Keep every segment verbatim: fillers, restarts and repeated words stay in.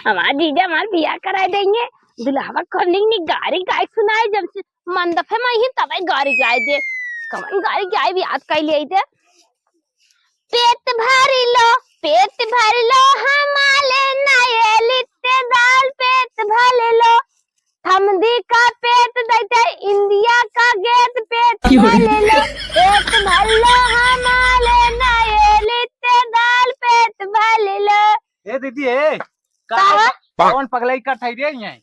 हमार जीजा हमार बियाह कराए देइहैं। दुल्हवा को निक निक गारी गाए सुनाए, जब से मंडपे मा ही तबै गारी गाए दे। कवन गारी गाए भी याद कइ लेइ दे। पेट भरि लो, पेट भरि लो, हमाले नए लिट्टे दाल पेट भरि लो। थमदी का पेट दैते इंडिया का गेट पेट भरि लो। पेट भरि लो, हमाले नए लिट्टे दाल पेट भरि लो। ए दीदी, ए, का का है? कौन पगलाई का ठहरे ही है?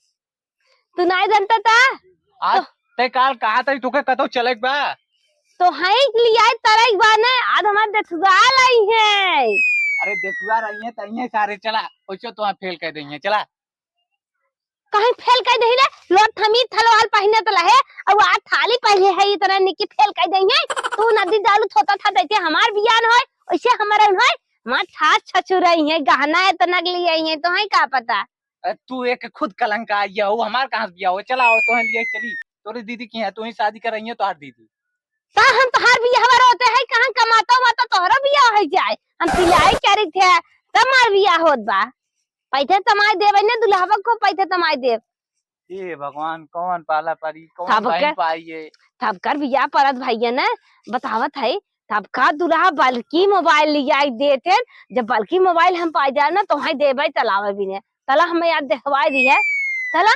तू नाहीं जनता ता? आज तो तै काल कहा तरी तोके कतौ चलेक बा? तो हैं लियाई तरई बा ने, आज हमार देखुआ लाई है। अरे देखुआ रही है, तई है सारे, चला, ओइसे तो फेल कइ देइहैं, चला। कहीं फेल कइ देही ले, लोग थमी थलवाल पहिने तो लहे, अब आ थाली पहिने है, इतना निकी फेल कइ देइहैं। तू नदी डालू थोता था, जैसे हमार बियाह न होय, वैसे हमारा न होय, हमार सास ससुर आई है, गहना इतना के लिए आई है, तो है का पता? अरे तू एक खुद कलंक आई है, वो हमार कहाँ से बियाह हो? चला, आओ, तोहे लिए चली, तोरे दीदी की है, तू ही शादी कर रही है, तोहार दीदी। ता हम तोहार बियाह होते है, कहाँ कमाता हुआ तो तोहरो बियाह हो जाए, हम सिलाई करी थे, तब हमार बियाह होत बा। पैसे तमाई देवे ने, दुल्हवा को पैसे तमाई देव। ए भगवान, कौन पाला पड़ी, कौन सबके बहन पाई है? सबकर बियाह परत भैया ने बतावत है, सबका दुल्हा बल्कि मोबाइल लियाई देते, जब बल्कि मोबाइल हम पाई जाए ना, तो वहीं देवे चलावे भी ने। चला, हमें याद देखवाई दी है, चला।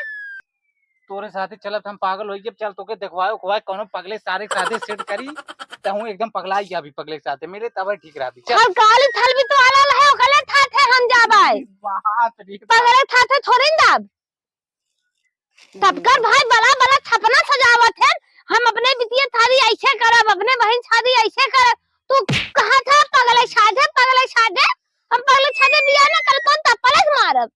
तोरे साथे चलब त हम पागल होई जब। चल, तोके देखवाए उखवाए कौनो पगले सारे के साथे सेट करी, त हूँ एकदम पगलाई गया अभी पगले के साथे मिले, तब ठीक रहा। चल। हर काली थल भी तो आला है, ओकले साथे हम जाबाई। बाप रे बाप। पगले साथे थोड़ी न जाब। सबकर भाई बड़ा बड़ा सपना सजावत है, हम अपने बिटिया शादी ऐसे करब, अपने बहन शादी ऐसे करब। तू कहा था पगले साथे, पगले साथे, हम पगले साथे बियाह न कर, कौन तप्पल से मारब?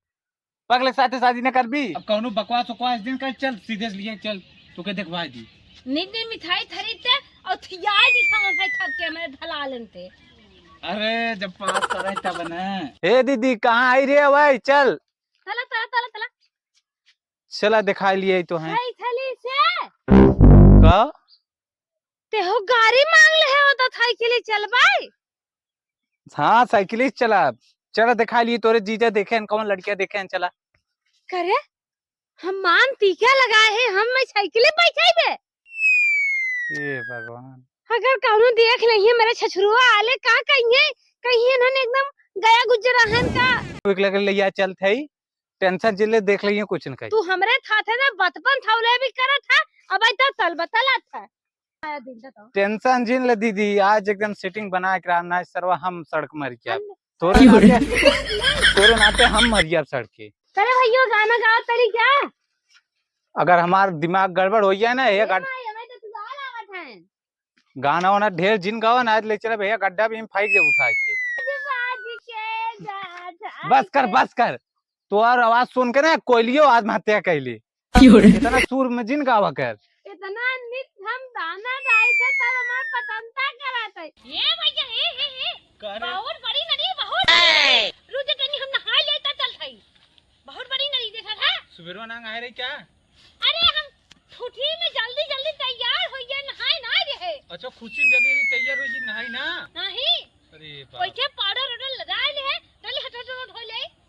पगले साथे शादी न करबी? अब कौनो बकवास उकवास दिन कर, चल सीधे से लिए चल, तोके देखवाई दी। निन्ने मिठाई खरीदते और थियाई दी खाना है सबके, मैं धला लेते। अरे जब पास करे तब न। ए दीदी, कहाँ आई रे? भाई चल। चला, चला, चला, चला। चला, दिखाई लिए तो हैं। साइकिली से। का? तेहो गाड़ी मांग ले है, वो तो साइकिली चलबाई। हाँ, साइकिली चला। चला, दिखाई लिए तोरे जीजा देखे हैं, कौन लड़कियां देखे हैं, चला। करे, हम मान टीका लगाए हैं, हम मैं साइकिले बैठाई बे। हे भगवान। अगर कौनो देख लेइहैं मेरे ससुरुआ आले, का कहिहैं? कहिहैं इन्हन एकदम गया गुजरा हन का? एक लगे ले या चल थे, टेंशन जिले देख लेइहैं, कुछ न कही। तू हमरे साथे ना बचपन थौले भी करत है, अब आई तो तल बतलत है। आया दिन तो। टेंशन जिन ले दीदी, आज एकदम सेटिंग बना के रहा ना सरवा, हम सड़क मर गया। हम तोरे नाते, तोरे नाते हम मर गया सड़के। अरे भैया, गाना गाओ तरी क्या? अगर हमार दिमाग गड़बड़ हो गया ना, एक ए अड- भाई, हमें तो तू गाना आवत है। गाना वाना ढेर जिन गावा ना, आज ले चला भैया, गड्ढा भी हम फेंक दे उठा के। बाज के जा, जा बस कर, के। बस कर। तोहार आवाज सुन के ना कोयलियो आत्महत्या कैली। क्यों रे? इतना सुर में जिन गावा कर। इतना नित हम दाना डालते तब हमार पतंता कराते। ए भैया, ए, ए, ए। का रे? बहुत बड़ी नदी, बहुत बड़ी। रुक जा तनी, हम नहाई लेता चल थई। बहुत बड़ी नदी देखा था। सुबेरवा ना नहाए रही क्या? अरे हम छुट्टी में जल्दी जल्दी तैयार होइए, नहाए ना रहे। अच्छा, खुशी में जल्दी जल्दी तैयार होइए, नहाई ना? नहीं। अरे बाप। वैसे पाउडर उडर लगाए ले, चल हट हट हट हो ले।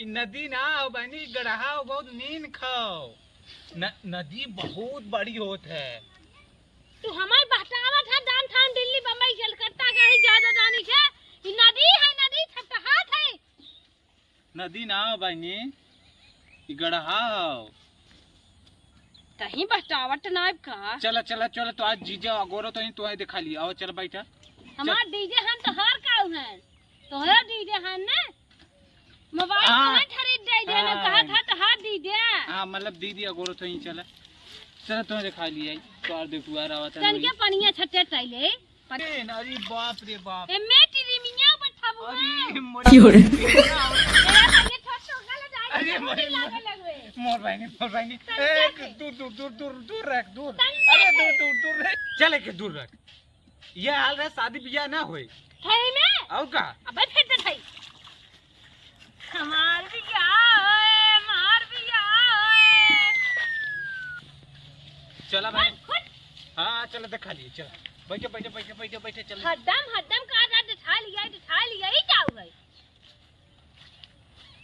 ई नदी ना हो बहनी, गड़हा हो, बहुत नीन खाओ। न-, नदी बहुत बड़ी होत है। तू हमार बहटावत है, दान थान दिल्ली बम्बई कलकत्ता के ही ज्यादा जानी छे। ई नदी है, नदी छटहात है। नदी ना हो बहनी, ई गड़हा हो। तहीं बहटावत ना का? चला, चला, चला, तो आज जीजा अगोरो तो ही तो दिखा लिया। आओ, चल बैठा। हमार चल। डीजे हन, तोहार का हन? तोहरा डीजे हन ना? मोबाइल हाँ। कहाँ खरीद दे दे ना? हाँ। कहा था तोहार डीजे। हाँ, मतलब दीदी अगोरो तो ही चला। चला, तो दिखा लिया। तो और देखो, आ रहा था तनके नहीं। पनिया छट्टे चाहिले। अरे, अरे बाप रे बाप। एमे टिरिमिया बैठा हुआ। अरे, मोरे क्यों रे? ए, पहिले छोट छोकरा ले जाए, अरे, मोरे, लागे लगवे। मोर बहनी, मोर बहनी। तन ए, के? दूर, दूर, दूर, दूर, दूर रख, दूर। तन अरे, के? दूर, दूर, दूर रख। चले के दूर रख। ये हाल रहे, शादी बियाह ना होए। सही में? और का? अबे फिर तो सही। हमार बियाह होए, हमार बियाह होए। चला भाई। खुद, खुद। हाँ, चला दिखा लिए, चला। बैठे, बैठे, बैठे, बैठे, बैठे, चला। हड्डम, हड्डम का रात दिखा लिया, दिखा लिया, ही क्या हुआ है?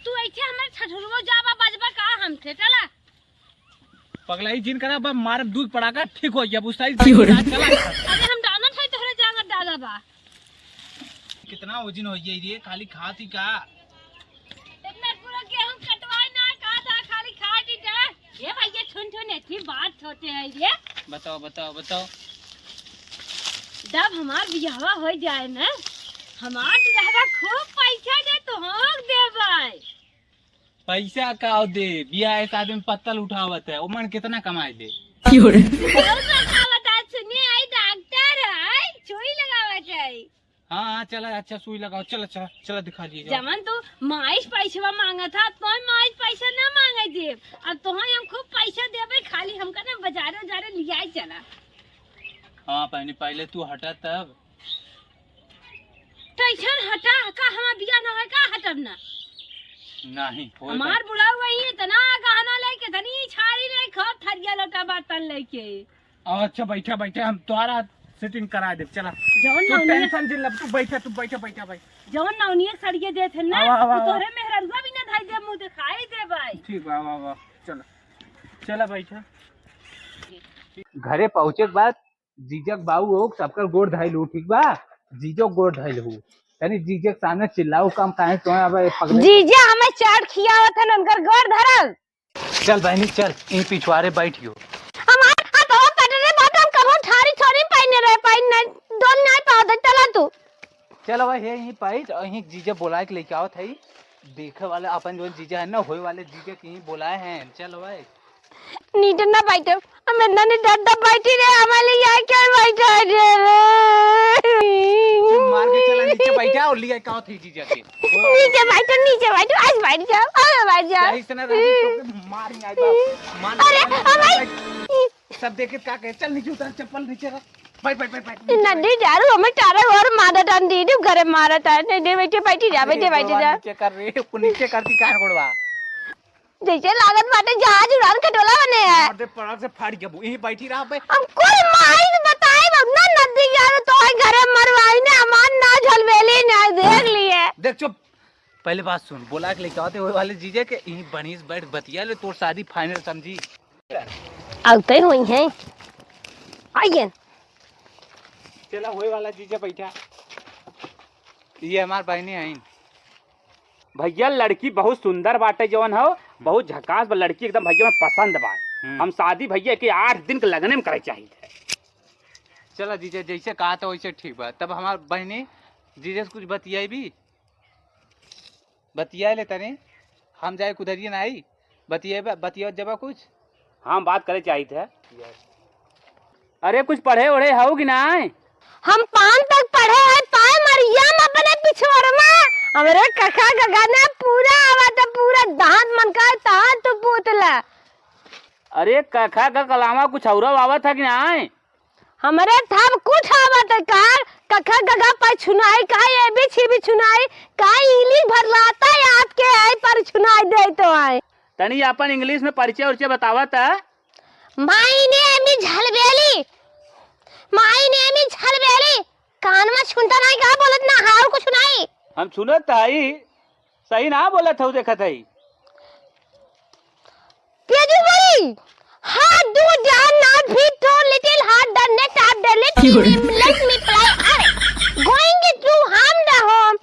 तू ऐसे हमरे ठठुरवो जाबा बजबा का हमसे, चला। पगलाई जिन करा, बा मारब दूध पड़ाका, ठीक हो गया, बुझता ही क्यों रे? चला। अरे हम डालत है तोहरे जांगर डाला बा। कितना वजन हो गया रे, खाली खात ही का? इतना पूरा गेहूं कटवाए ना, कहा था खाली खात ही जा। ए भैया, सुन, सुन, अच्छी बात होते है ये। बताओ, बताओ, बताओ। जब हमार बियाहवा हो जाए ना, हमार दुल्हवा खूब पैसा दे, तो हम देबै। पैसा का दे, बियाह शादी में पत्तल उठावत है, ओमन कितना कमाए दे? क्यों रे? बहुत अच्छा बता, सुनिए, आई डॉक्टर है, सुई लगावत है। हाँ, हाँ, चला, अच्छा, सुई लगाओ, चला, चला, चला, दिखा लिए, जाओ। जवन तू माइस पैसवा मांगत हा, तो माइस पैसा ना मांगे देब। अब तोहे हम खूब पैसा देबे, खाली हमका ना बाजारे उजारे लियाई चला। हाँ, पहले, पहले तू हटा तब। कैसन हटा? का हमार बियाह ना है, का हटब ना? नहीं, होए हमार बा- बुढ़ऊ वही इतना गहना लेके, इतनी छाड़ी लेके, खूब थरिया लोटा बर्तन लेके। अच्छा, बैठा, बैठा, हम तोहरा setting करा देब, चला। जौन तू नौनिया tension जिन लब, तू बैठा, तू बैठा, बैठा भाई। जौन नौनिया सड़िए देत है ना, आवा, आवा, तू आवा। तोहरे मेहररुआ भी ना धाई दे, मुंह दिखाई दे भाई। ठीक बा, आवा, आवा, चला। चला, बैठा। घरे पहुँचे के बाद जीजक बाऊ हो, सबकर गोड़ धाई लू, ठीक बा? जीजो गोड़ धाई लू। तनी जीजक सामने चिल्लाऊ कम, काहे तो अब पगले जीजा हमें चाट खियावत हन, उनकर गोड़ धरब। चल बहनी, चल, ई पिछवारे बैठियो। हमार हाथवा कटले बा, हम कबो थारी थोड़ी पहने रहे, पहन नहीं, डोल नहीं पावत, चला तू। चल भाई, हे यहीं बैठ, और यहीं जीजा बोलाए के लेके आवत है। देखे वाले अपन जो जीजा है ना, होए वाले जीजा के यहीं बोलाए हैं। चल भाई। नीचे ना बैठो, हम इतना नहीं डरता बैठी रहे, हमारे लिए यहाँ क्या बैठा है रे? चुप मार के चला, नीचे बैठा और लिया का थी जीजा के। नीचे बैठो, नीचे बैठो, आज बैठ जाओ, आज बैठ जाओ। सही से ना रही तो मार ही आई बाप। मान अरे, ले, हमारे बैठ। सब देखे का कहे, चल नीचे उतर, चप्पल नीचे रख। बैठ, बैठ, बैठ, बैठ, नीचे नदी बैठ। दारू हमें टारा और मारा टान दी, तू घरे मारा टान, नहीं, नहीं, बैठे, बैठी जा, अरे बैठे, बैठी गोड़वा जा। नीचे कर रे, ऊपर नीचे कर दी काहे गोड़वा? जैसे लागत बाटे जहाज उड़ान खटोला बने है। मार दे, पड़क से फाड़ के बू, यहीं बैठी रहा बे। हम कुल माई से बताए, अब ना नदी यार, तो है घरे मरवाई ने, हमार ना झलबेली ना देख लिए। देख चुप, पहले बात सुन, बोला के लेके आवते हुए वाले जीजे के, यहीं बढ़िया से बैठ बतिया ले, तोर शादी final समझी। आवते हुई हैं, आइए। चला, होए वाला जीजा बैठा। ये हमार बहनी हईन। भैया, लड़की बहुत सुंदर बाटे, जवन हो, बहुत झकास बा लड़की, एकदम भैया में पसंद बा। हम्म। हम शादी भैया के आठ दिन के लगने में करे चाहिए। चला जीजा, जैसे कहा था वैसे ठीक बा। तब हमार बहनी जीजा से कुछ बतियाई भी, बतिया ले तनी, हम जाए कुदरिए ना आई, बतिया, बतिया जबा कुछ। हम बात करे चाहित है। अरे कुछ पढ़े ओढ़े हऊ कि नाय? हम पान तक पढ़े है, पाए मरियम अपने पिछोरमा। हमरे कखा गगा ना पूरा आवत है, पूरा दांत मन का है, तहां तू पूत ला। अरे कखा का कलावा कुछ और आवत है कि नाय? हमरे थब कुछ आवत है का? कखा गगा पर छुनाई का, ए बी सी भी छुनाई का, इंग्लिश भर लाता याद के आई पर छुनाई दे तो आई। तनी अपन इंग्लिश में परिचय उरिचय बतावा त। My name is हलबेली। My name is हलबेली। कान में सुनता नहीं का बोलत ना, हाउ कुछ नहीं। हम सुनत हई, सही ना बोलत हऊ, देखत हई। तेजू बड़ी, हाँ, do down now, feet to little hard, the net are the let me, let me fly. I going to harm the home,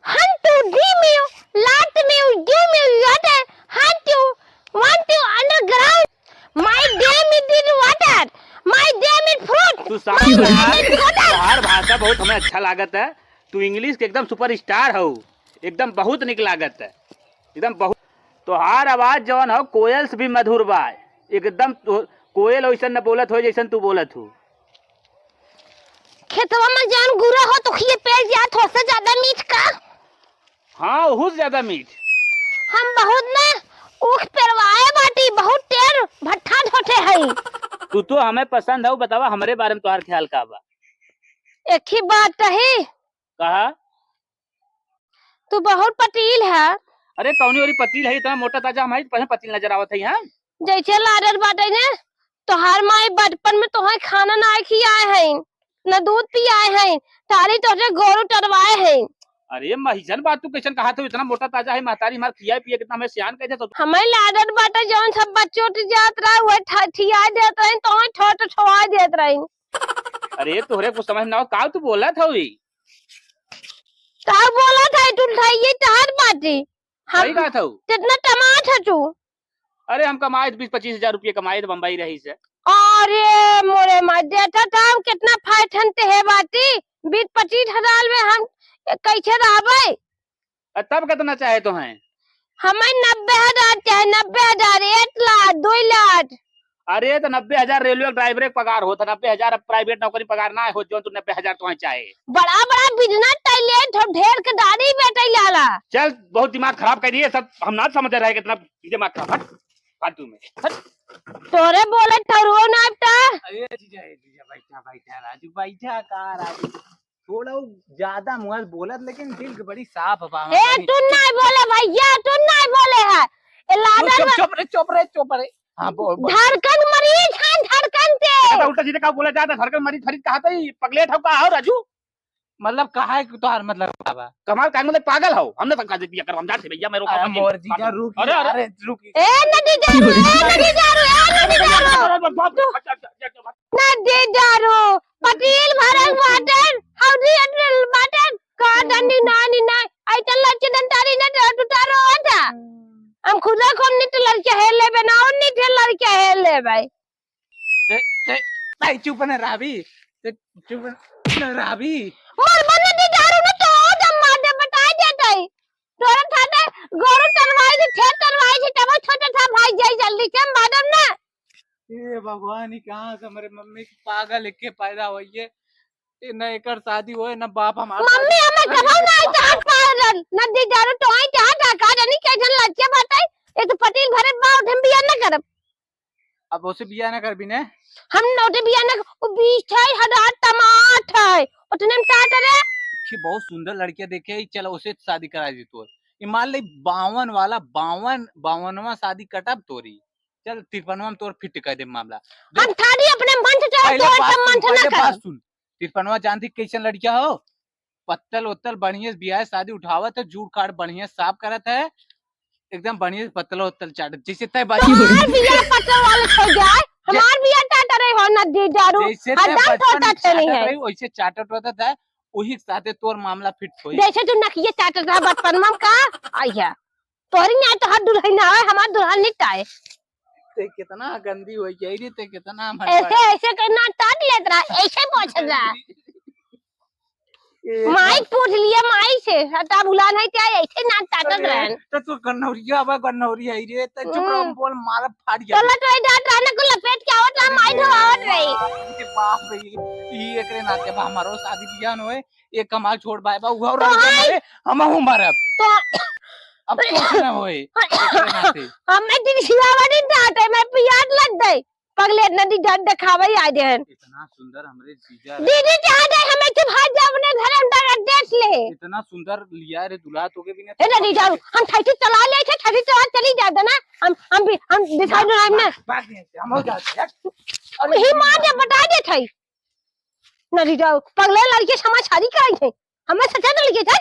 hunt to dream you, lot me, give me water, hunt you, want you underground. My dam is in water, my dam is fruit, तू शांत रहा। तुम्हार भाषा बहुत हमें अच्छा लागत है। तू इंग्लिश के एकदम सुपरस्टार हऊ, एकदम बहुत निक लागत है, एकदम बहुत। तोहार आवाज जवन हो कोयल से भी मधुर बा, एकदम तो, कोयल वैसन न बोलत हो जैसन तू बोलत हो। खेतवा में जौन गुरा हो तो खिए पेल जात हो से ज्यादा मीठ का? हाँ, ओहू से ज्यादा मीठ। हम बहुत ना ऊख पेरवाए बाटी, बहुत टेर भट्ठा ढोटे हई। तू तो हमें पसंद हऊ, बतावा हमरे बारे में तोहार ख्याल का बा? एक ही बात कही। कहा? तू बहुत पतील है। अरे कौनी ओरी पतील है, इतना मोटा ताजा हम है, पहले पतील नजर आवत है हम। जैसे लाडर बाटे ने, तोहार माई बचपन में तोहे खाना ना खियाए हैं, न दूध पियाए हैं, तारी तोहरे गोरू टरवाए हैं। अरे महिजन बा, तू कैसन कहा था, इतना मोटा ताजा है, महतारी हमार खिया पिया कितना हमें सियान कहे थे तो। हमें लाडत बाटे, जौन सब बच्चों उठ जात रहा, वह ठठिया देत रही, तो वह ठोट ठोआ देत रही। अरे तोहरे कुछ समझ ना हो, का तू बोला था? का बोला था? तू उठाइए तहार बाटी। हम सही बात हौ। कितना टमाट है तू? अरे हम कमाए बीस पच्चीस हजार रुपये कमाए थे बम्बई रही से। अरे मोरे माँ, देखा था हम कितना फायठन ते है बाटी, बीस पच्चीस हजार में हम कैसे रहबे? अ, तब कितना चाहे तो हैं? हमें नब्बे हजार चाहे, नब्बे हजार, एक लाख, दो लाख। अरे तो नब्बे हजार रेलवे ड्राइवर के पगार होत है, नब्बे हजार अब प्राइवेट नौकरी पगार ना हो, जो तू नब्बे हजार तो हैं चाहे। बड़ा बड़ा बिजनेस टाइलेंट हो, ढेर के दाढ़ी बेटे लाला। चल, बहुत दिमाग खराब कर दिए सब, हम ना समझ रहे कितना दिमाग खराब। हट, फालतू में, हट। तोरे बोले ठहरो ना अब ता। अरे जीजा, ए जीजा, बैठा, बैठा, राजू, बैठा, का राजू? थोड़ा उ ज्यादा मुँह से बोलत, लेकिन दिल के बड़ी साफ बा। ए, तू नहीं बोले भैया, तू नहीं बोले है। ए, तू लाडन चुप, में चुप रे, चुप रे, चुप रे। हाँ, बोल, बोल। धड़कन मरीज है, धड़कन से। ज्यादा उल्टा सीधा का बोला जाता, धड़कन मरीज, फरीद कहा था, ई पगलेट हो का हो, राजू? मतलब, कहा है कि तोहार मतलब का बा? कमाल का मतलब, पागल हो? हमने सबका दे दिया करो, हम जाते भैया, मैं रोका अरे, मत, मोर जीजा, पागल। रुक अरे, जा, अरे। अरे, रुक। ए, नदी जा रो, ए, नदी जा रो, ए, नदी जा रो। अरे, बाप रे, अच्छा, अच्छा, अच्छा, अच्छा। नदी जा रो, पटील भरल बाटन, हौदी अटल बाटन, का डंडी नानी नाय, आई त लड़के दंतारी न डर टुटा रो था। हम खुदा को नित लड़के है लेबे ना, और नित लड़के है लेबे। ते, ते, ताई चुप न रावी, ते चुप न रावी। मर बन नदी जा रो न तो जब मार दे बता देते। तोरे थाते गोरू टरवाई थी, खेत टरवाई थी, तब छोटे था भाई, जाई जल्दी से, मैडम ना। ए भगवान, ई कहाँ से हमरे मम्मी के पागल एके पैदा होइए। ए, न एकर शादी होए, न बाप हमार मम्मी शादी हमें होए। कबहू ना चाहत पागल, न दी जानो तो आई चाहत है, का जानी कैसन लड़के बाटे। ये तो पटील भरे बाप, हम बिया न करब। अब ओसे बिया न करबी ने? हम नोटे बिया न, वो बीस है, हजार टमाट है, उतने में का करे? देखी, बहुत सुंदर लड़कियां देखे, चल ओसे शादी करा दी तोर। ये मान ले बावन वाला, बावन, बावनवा शादी कटब तोरी। चल, तिरपनवा में तोर फिट कर दे मामला। हम थारी अपने मन से चाहे पहले तोर बात से सुन, मन से ना पहले बात करब। सुन। तिरपनवा जानती कैसन लड़किया हो? पत्तल उत्तल बढ़िया से बियाह शादी उठावत है, जूड़ काट बढ़िया साफ करत है, एकदम बढ़िया से पत्तल उत्तल चाटत, जैसे तय बात। तोहार बियाह पत्तल वाले हो जाए, हमार बियाह चाटा रहे हो ना दी जारू, जैसे तय हरदम बचपन में सोचत नहीं चाटत है। रही, वैसे चाटत होता था, वही के साथे तोर मामला फिट होई। जैसे तू नकिये चाटत रहा बचपन में का, आई है। तोहरी यहाँ तो हर दुल्हन ना आवे, हमार दुल्हन नित आए। ते कितना गंदी हो गई रे, ते कितना ऐसे, ऐसे करना टाट लेत रहा, ऐसे पोछत रहा। ए, माई पूछ लिया माई से, हटा बुला नहीं क्या, ऐसे ना टाटत अरे, रहन। तो तू गन्नौरिया बा, गन्नौरिया ही रे, तो चुप रहो, हम्म। बोल, मारा फाड़ गया। चलो तो ये डांट रहा ना, को लपेट के आवत रहा, माई अरे, धोआवत रही। बाप रे, बाप रे, ई एकरे नाते बा, हमारो शादी बियाह न होए, एक हमार छोड़ बाय बा, उहो तो रह गया आई। मरे, हमहू मरब। तो अब कुछ न होए, एकरे नाते। हमें दिन सिवावनी डांटे, मैं पियाज लग गई। पगले नदी जान देखावे आ जाए। इतना सुंदर हमरे जीजा रहे। दीदी चाह जाए, हमें चुप हाथ जा अपने घर अंदर देख ले। इतना सुंदर लिया रे दुल्हा, तो के बिना ए नदी जाऊ, हम ठैठी चला ले थे, ठैठी चला चली जाते ना, हम, हम भी, हम दिखाई भाग, नहीं ना। भाग, भाग यहाँ से, हम हो जाते हैं। अरे ही मार दे, बता दे थे। नदी जाऊ, पगले लड़के समाज शादी कराई थे, हमें सचा लड़के थे।